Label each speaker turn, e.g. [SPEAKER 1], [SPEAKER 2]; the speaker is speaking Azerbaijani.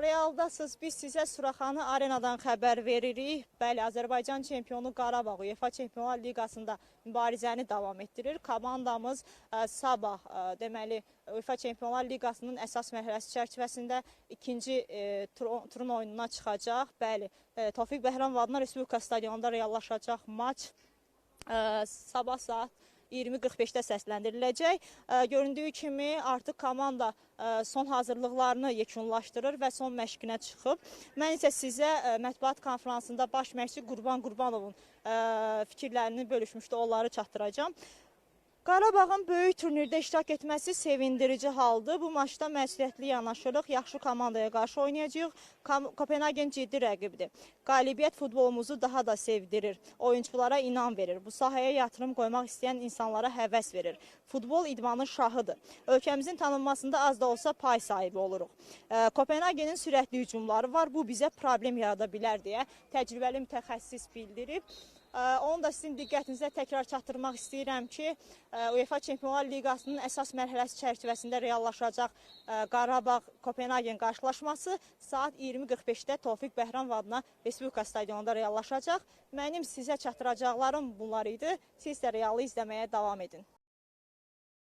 [SPEAKER 1] Realdasız. Biz sizə Suraxanı Arenadan xəbər veririk. Bəli, Azərbaycan çempionu Qarabağ UEFA Çempionlar Liqasında mübarizəni davam etdirir. Komandamız sabah deməli UEFA Çempionlar Liqasının əsas mərhələsi çərçivəsində ikinci turun oyununa çıxacaq. Bəli, Tofiq Bəhramov adına Respublika stadionunda reallaşacaq maç sabah saat 20:45-də səsləndiriləcək. Göründüyü kimi artıq komanda son hazırlıqlarını yekunlaşdırır və son məşqinə çıxıb. Mən isə sizə mətbuat konfransında baş məşqçi Qurban Qurbanovun fikirlərini bölüşmüşdü, onları çatdıracağam. Qarabağın böyük turnirdə iştirak etməsi sevindirici haldır. Bu maçda məsuliyyətli yanaşırıq, yaxşı komandaya qarşı oynayacağıq. Kopenhagen ciddi rəqibdir. Qalibiyyət futbolumuzu daha da sevdirir, oyunçulara inam verir. Bu sahəyə yatırım qoymaq istəyən insanlara həvəs verir. Futbol idmanın şahıdır. Ölkəmizin tanınmasında az da olsa pay sahibi oluruq. Kopenhagenin sürətli hücumları var, bu bizə problem yarada bilər deyə təcrübəli mütəxəssis bildirib. Onu da sizin diqqətinizə təkrar çatdırmaq istəyirəm ki, UEFA Çempionlar Liqasının əsas mərhələsi çərçivəsində reallaşacaq Qarabağ-Kopenhagen qarşılaşması saat 20:45-də Tofiq Bəhramov adına Respublika stadionunda reallaşacaq. Mənim sizə çatdıracaqlarım bunlar idi. Siz də Realı izləməyə davam edin.